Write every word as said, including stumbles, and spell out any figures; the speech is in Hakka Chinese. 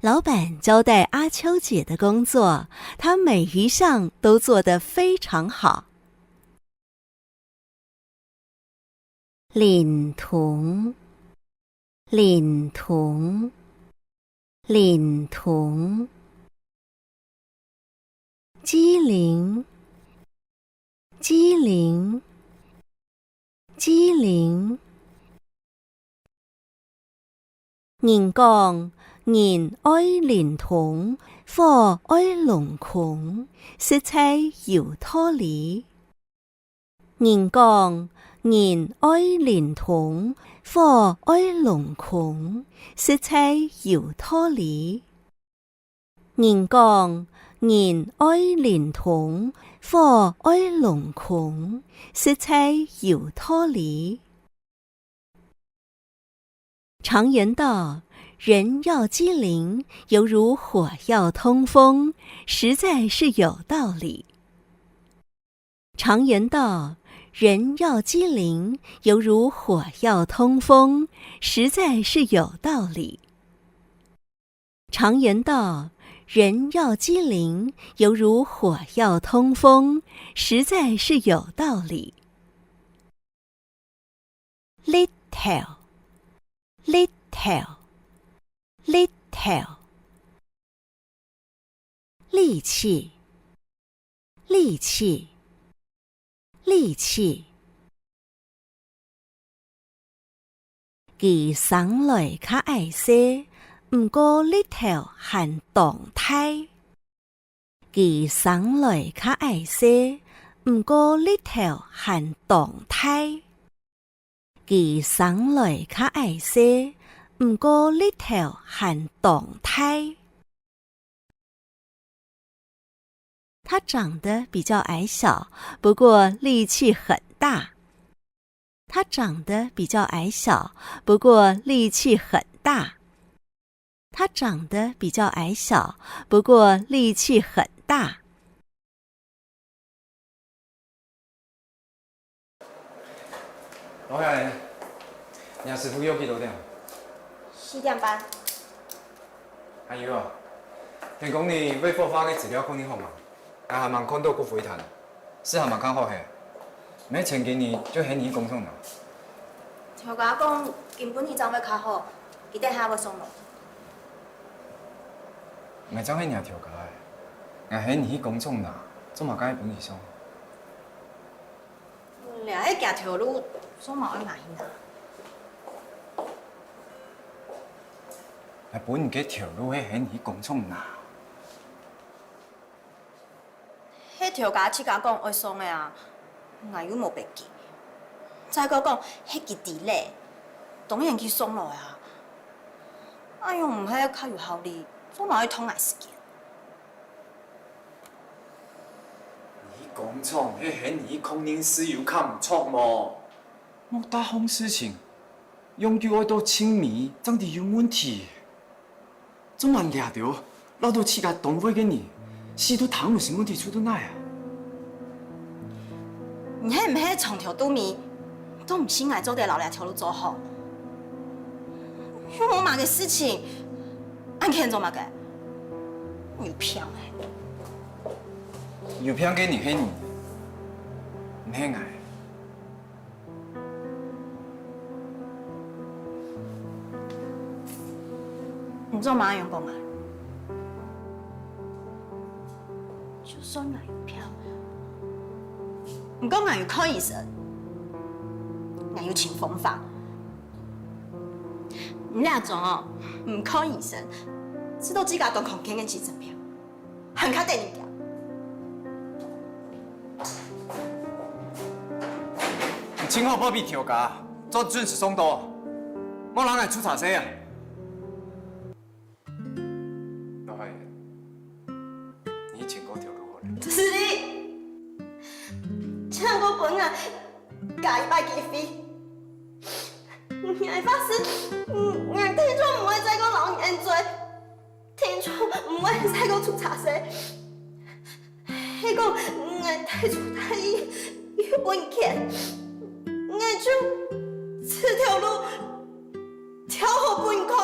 老闆交代阿秋姐的工作，她每一項都做得非常好。靈通，靈通，靈通。 機靈，機靈，機靈。人講，人愛靈通，火愛窿空，實在有道理。 人講，人愛靈通，火愛窿空，實在有道理。人講，人愛靈通，火愛窿空，實在有道理。 常言道，人要機靈，猶如火要通風，實在是有道理。常言道，人要機靈，猶如火要通風，實在是有道理。 常言道，人要机灵，犹如火要通风，实在是有道理。力头，力头，力头。力气，力气，力气。 佢生來較矮細，毋過力頭還當大。佢生來較矮細，毋過力頭還當大。佢生來較矮細，毋過力頭還當大。 他长得比较矮小，不过力气很大。他长得比较矮小，不过力气很大。他长得比较矮小，不过力气很大。 老兄，若師傅約幾多點？四點半。還有啊，聽講你為火化个資料看得好無？𠊎還吂看到骨灰壇，事還吂看好係？毋係前幾日就喊你去工廠拿？頭家講今晡日正會較好，佢等下會送來。𠊎正係若頭家欸，𠊎喊你去工廠拿，做麼个愛分你送？ 這係厥頭路，做麼愛𠊎去拿？𠊎分你个頭路係喊你去工廠拿。係頭家自家講愛送个啊，𠊎又無逼佢。再過講係佢知咧，當然去送來啊。恁樣毋係較有效率，做麼愛拖𠊎時間？ 你去工廠係喊你去確認事有較毋著無？莫大項事情，用久愛到盡尾，正知有問題。做麼這兜，恅到自家單位个人，死都聽毋清問題出到哪啊？你係毋係長透肚皮，都毋信𠊎做得摎這條路做好？又無麼个事情，恁譴做麼个？有病欸！ 有病个人係你，毋係𠊎。你做麼个恁樣講𠊎？就算𠊎有病，毋過𠊎有看醫生，𠊎有尋方法。你這種哦，毋看醫生，知道自家當康健个精神病。 還較得人驚。你盡好保庇頭家，做準時送到，莫摎𠊎出差錯啊！老海，你尋過頭路好了。是你，全部分𠊎加一擺機會。𠊎發誓，𠊎定著毋會再過摎你恁做。 定著毋會再過出差錯。係講𠊎大主大意有分你譴，𠊎就辭頭路，跳河分你告。